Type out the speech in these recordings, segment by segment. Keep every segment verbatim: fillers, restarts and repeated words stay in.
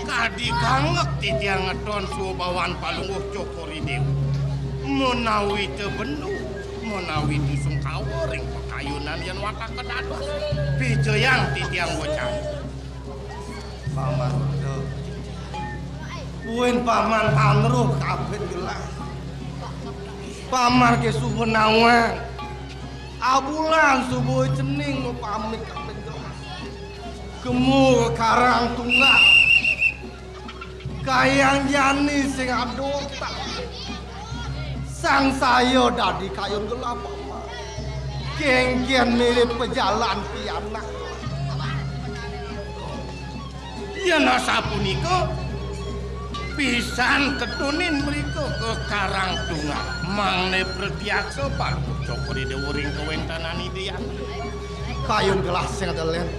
Kadi kangek titiang ngedon subawan Palungguh Cokor I Déwa. Menawi té bendu, menawi té sengkawa ring pakayunan yén watak kedados. Pijayang titiang wecana. Paman, buin Paman tan ruh kapin gelah. Paman ké suba nawang. Abulan suba cening mapamit kapin gelah. Kemu ka Karang Tunggal. Kayang jani sing ada otak. Sangsaya dadi kayun gelah, Paman. Kénkén mirib pajalan pianak. Yén asapunika, pisan ketunin mrika ka Karang Tunggal. Mangda pratiaksa Palungguh Cokor I Déwa ring kawéntenan Ida Hyang. Kayun gelah sing ada lén.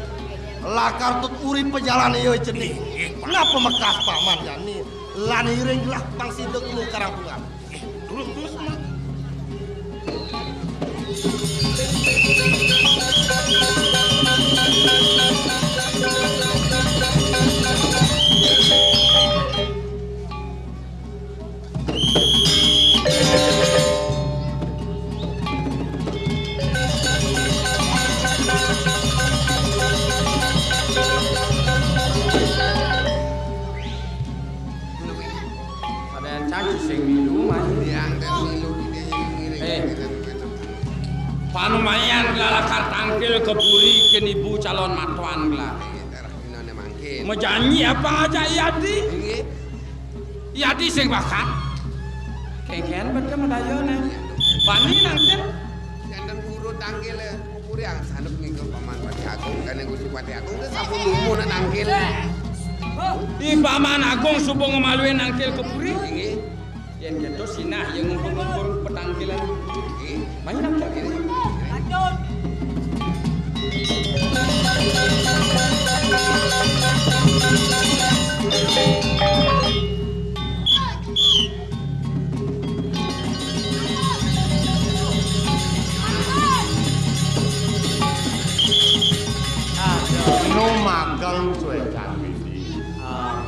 Lakar tut uri pajalan iya cening. Inggih, Pak. Napa mekas Paman jani? Lan iring gelah pang sida kemu Karang Tunggal. Inggih, durus, durus, Mak. Ada yang cantik sing milu, Mas. Yang milu di dia yang ngiring. Eh. Panumayan gelah lakar tangkil ka puri kén ibu calon matuan gelah. Inggih, daerah Pinane mangkin. Majanji apa ngajak Yadi? Inggih. Yadi sing bakat. Kénkén betul madaya né. Bani nangkil. Janten guru tangkil, eh, puri ang sanep nika Paman Patih Agung, kene Gusti Patih Agung, terus sampun lumun nangkil. Ih, Paman Agung suba ngemaluin nangkil ka puri. Inggih. Yén kéto sinah ya ngumpul-ngumpul petangkilan. Inggih. Main nangkil. Lanjut. Aduh, nu magang suécan Widi. Ah.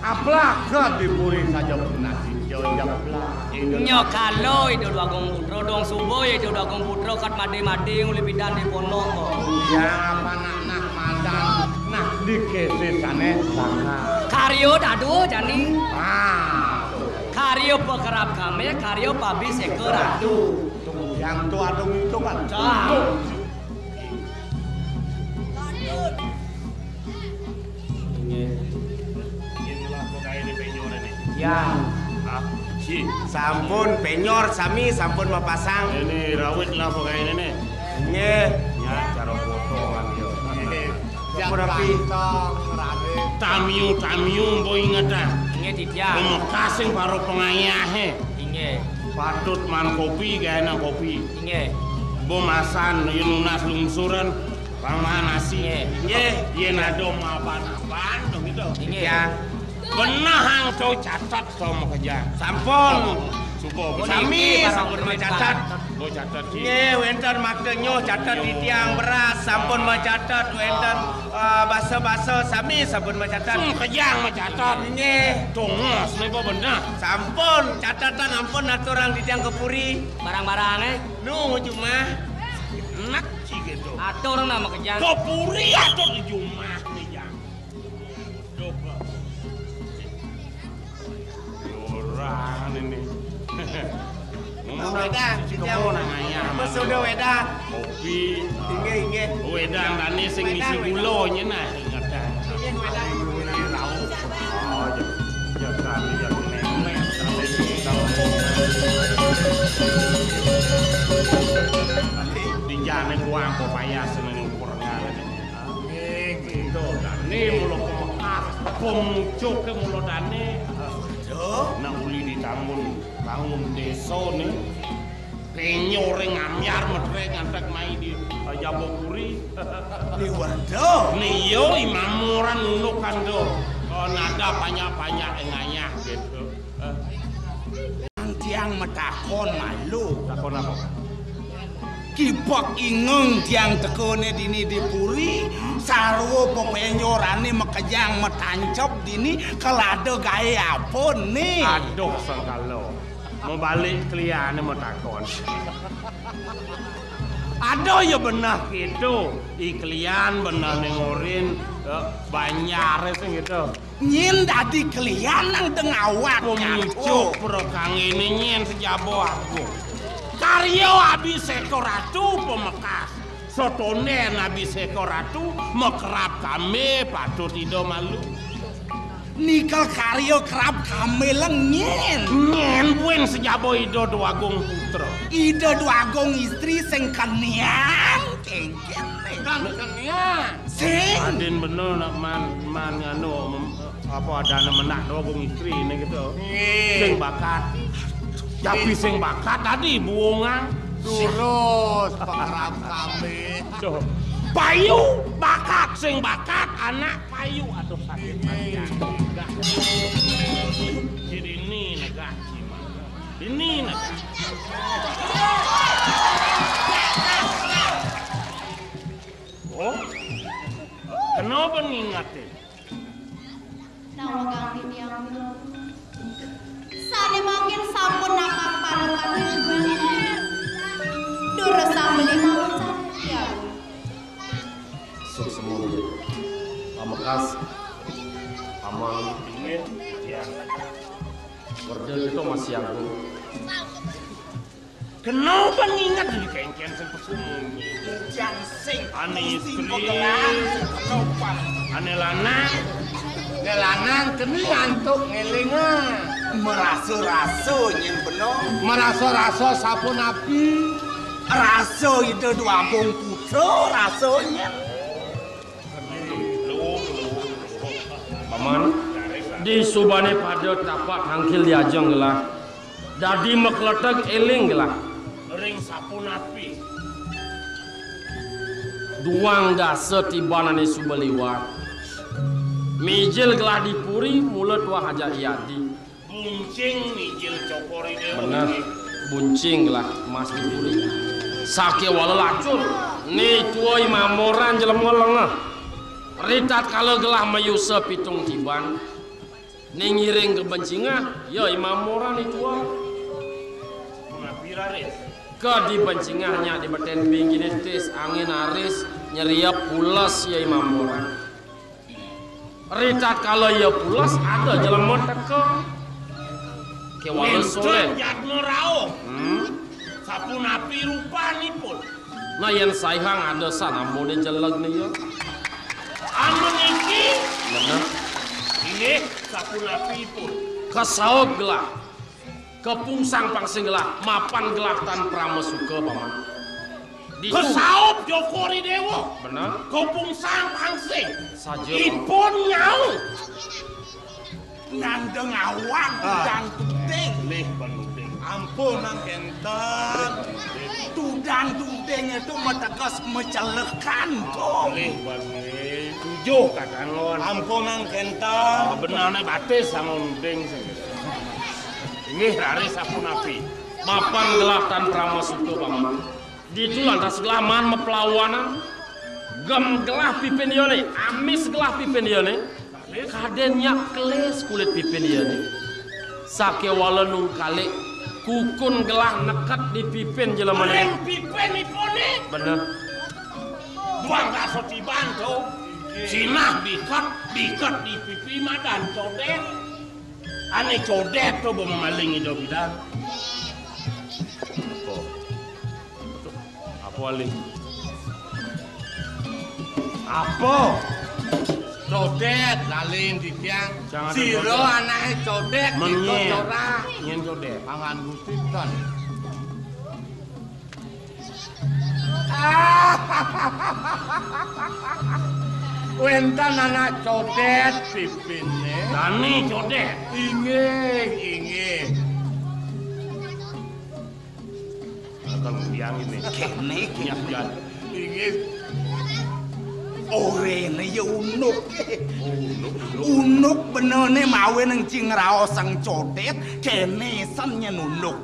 Aplaga di puri saja punasi, jajak belah. Nya kala Ida Dwagung Putra, dong suba Ida Dwagung Putra kat madi-madi nguli pidan di pondok. Ya, apa nak, nak madan, nak di kese sanés bakal. Karya dadu jani. Ah. Karya pakerab kamé, karya pabiseka ratu. Tunggu yang tu ada ngitungan. Dah. Inggih. Inilah pegawai di penyor ini. Ya. Hah? Si. Sampun penyor sami, sampun mapasang. Ini rawit lah pegawai ini nih. Nggih. Ya, cara potongan dia. Nggih. Sampun rapi. Tamiu-tamiu, mbok inget ah. Nggih, Ditya. Pemekas sing para pengayahé. Inggih. Patut man kopi, gaéna kopi. Inggih. Mbok masan, yén nunas lungsuran, pang mangan nasi. Nggih. Nggih. Yén ada mapan-mapan to gitu. Inggih. Ya. Benehang to catet to makejang. Sampun. Suba sami sampun macatet. To catet. Nggih, wénten makta nyoh catet titiang beras sampun macatet, wénten, eh, basa-basa sami sampun macatet. Makejang macatet. Nggih. Tongos niku beneh. Sampun, catetan ampun aturang titiang ka puri. Barang-barang, eh. Nu jumah. Enak sih gitu. Atur nama kejang. Ka puri atur di jumah nih, Jang. Duh. Orang ini. Ngomong wedang, kita mau nang ayam. Sudah wedang. Kopi. Inggih, inggih. Wedang dané sing ngisi gula nyén nah. Inggih, wedang. Rauh. Oh, jaga, jaga nenek. Di jane kuang kok payah seneng ukur ngene. Amin. Gitu, dané mula pemekas, pemucuké mula dané. Nak uli ditangun, tangun désa né. Penyo ring amyar metré ngantek mai di Jabapuri. Liwat do. Né iya Imam Moran ngono kan do. Oh, nada banyak-banyak ngayah gitu. Eh. Tiang matakon malu. Takon apa? Kibak ingeng tiang tekone dini di puri, sarwa pepenyorane makejang matancep dini, kalada gawe apa né? Aduh, sengkala. Mabalik kliane matakon. Aduh, ya beneh gitu. Iklian beneh ning orin, eh, banjare sing gitu. Nyén dadi klian nang dengawat. Pemucuk perkangene nyén sejaba agung. Karya Abiseka Ratu pemekas. Satonden Abiseka Ratu makerab kambe patut ida malu. Nikel karya kerab kambe leng nyén. Nyén buin sejaba Ida Dwagung Putra. Ida Dwagung Istri sing kenian, kéngkén né. Kan kenian. Sing. Adin bener nak man, man nganu, mem-, apa adane menak doa gong istri ini gitu. Nggih. Sing bakat. Japi sing bakat tadi buungan. Durus, pengerap kami. Duh. Payu bakat, sing bakat, anak payu. Aduh, sakit hati. Jadi ini negah, ini negah. Oh, kenapa ngingetin? Nawa kang titiang. Sane mangkin sampun nampak palapan. Durus sambeli mawon saja. Suksema. Pamekas. Paman. Inggih. Ya. Werda kita masih agung. Kenapa nginget di kengken sing pesumunyi? Ujang sing ane istri, ane lanang. Ane lanang kena ngantuk ngeling, ah. Merasa-rasa nyén beno. Merasa-rasa sapunapi? Rasa Ida Dwagung Putra rasa nyén. Paman, di subane pada tapak tangkil diajeng gelah. Dadi makleteg eling gelah. Ring sapunapi? Duang dasa tibanane suba liwat. Mijil gelah di puri mula tuah ajak yadi. Buncing mijil cokor ide. Bener. Buncing gelah mas di puri. Sakewala lacur. Ni tua imamoran jelema lengeh. Ritatkala gelah mayusa pitung tiban. Ning ngiring ka bencingah, ya Imam Moran itu ah. Punapi raris? Ka di bencingah nya di beten binggi tis angin aris nyeriep pules ya Imam Moran. Ritatkala ya pules ada jelema teka. Kewala soleh. Jadma rauh. Hmm? Sapunapi rupanipun? Nah, yen saihang ada sanambune jeleg nih ya. Amun iki? Bener. Inggih, sapunapipun? Kasaut gelah. Kepungsang pangsing gelah, mapan gelah tan pramasuka, Paman. Ditu. Kasaut Joko Ridewa. Bener. Kepungsang pangsing. Saja, Paman. Ipun nyau. Nandeng awak, ah, tudang tuding. Lih, Bang Uding. Ampun, Nang Kenten. Tudang tuding itu mateges mecelekan, tuh. Lih, Bang Uding. Tujuh katan lawan. Ampunang kenta. Benarné batis sangon uding sing. Inggih raris sapunapi. Mapan gelah tan pramasuka, Paman. Ditu lantas gelah maan maplawanan. Gem gelah pipin iyané, amis gelah pipin iyané. Kadén nyak kelis kulit pipin iyané. Sakéwala nungkalik kukun gelah neket di pipin jelemané. Ring pipin ipuné. Bener. Duang dasa tiban to. Sinah biket, biket di pipi madan codét. Ané codét to ba mamaling ida bidan. Oh. Apa, Aling? Apa? Codét, Aling, titiang. Sira anaké codét, kita ora. Nyén codét? Pangan Gusti ten. Wénten anak codét pipiné. Dani codét. Inggih, inggih. Kang Hyang ini. Kéné, kéné. Inggih. Oréné ya unuk. Oh, unuk, unuk. Unuk benéné mawinan cing raosang codét, kéné san nyén unuk.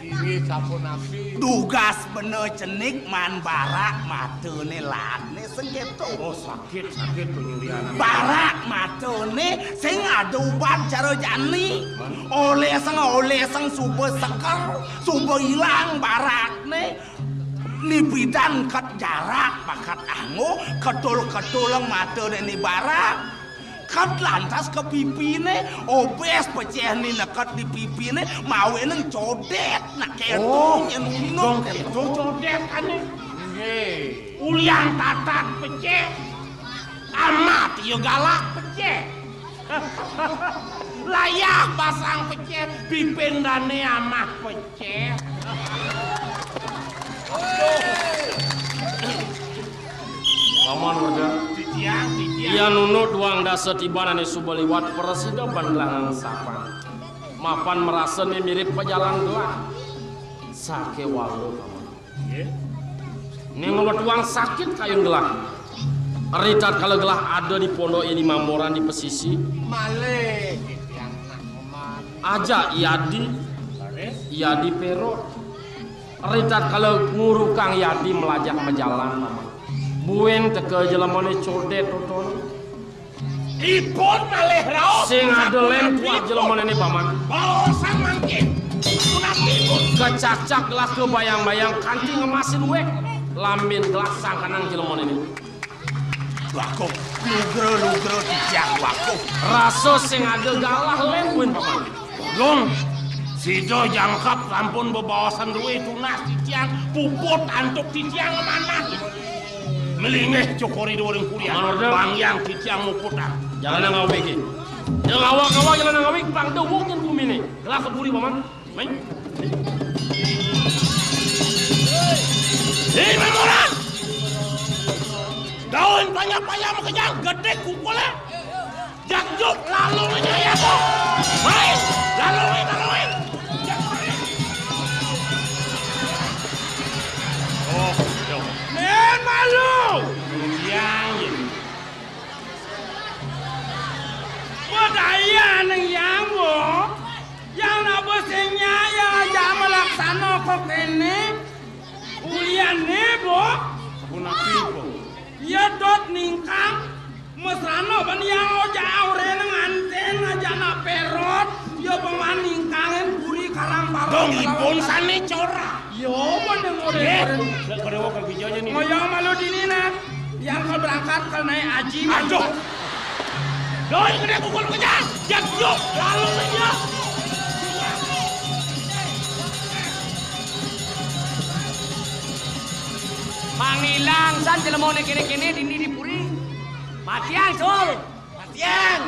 Inggih sapunapi. Dugas bené cenik maan barak matané laadné sengkéto. Oh, sakit, sakit penyulian. Barak matané sing ada ubat cara jani. Olésang, olésang suba seker, suba ilang barakné. Ni bidan ket jarak, bakat anggo, ketul-ketulang matané ni barak. Ket lantas ka pipiné, obés pecéh ni neket di pipiné, mawinan codét, nak kéto nyén unuk. Dong kéto codét ané. Nggih. Ulian tatat pecéh, amat ya galak pecéh. Layah basang pecéh, pipin dané amah pecéh. Paman Werda. Titiang, titiang. Yan unuk duang dasa tiban ané suba liwat prasida ban langang sapan. Mapan marasa né mirip pajalan gelah. Sakéwala, Paman. Nggih. Né ngwetuang sakit kayun gelah. Ritatkala gelah ada di pondoké di Mamboran di pasisi. Malih titiang nak meman. Ajak Yadi. Leres. Yadi Pérot. Ritatkala ngurukang Yadi malajah majalan, Paman. Buin teka jelemané codét totoné. Ipun malih raos. Sing ada lén kuat jelemané né, Paman. Baosan mangkin. Punapi ipun. Kacakcak gelah kabayang-bayang kanti ngemasin wék. Lamin gelah sangkaning jelemané né. Waguh, lugra-lugra titiang, waguh. Rasa sing ada galah lén buin, Paman. Long, sida jangkep sampun bebaosan duwé tunas titiang puput antuk titiang manah. Melinggih cokor ida ring purian. Aman, Orde. Bang Hyang titiang muputang. Jalan ngawi iki. Jalan ngawak-ngawak, jalan ngawi, pang dewek yen guminé. Gelah ka puri, Paman. Mén. Hei, Memoran! Daun payah-payah makejang gedé kukulé. Jak juk, lalu nyaya kok. Hei, lalu, lalu. Jak, hei. Oh, yo. Mén malu. Yang ini. Budaya nang yang, wo. Yang nak besenya, yang aja malaksana kok kéné. Uliané, bo. Sapunapi, bo? Iya dot ningkang. Mesrana ban yang ojak auré nganten aja nak Pérot, ya pemaning kangen puri karang parang. Dong ipun sané cora. Yo, bener udah. Nggih, kok dewa kan bijanya nih. Ngoyong malu dini nah. Yang kau berangkat kau naik haji. Aduh. Doi gedé pukul kejang. Jak juk, lalu aja. Pangilang san jelema né kéné-kéné dini di puri. Matian, Sul. Matian.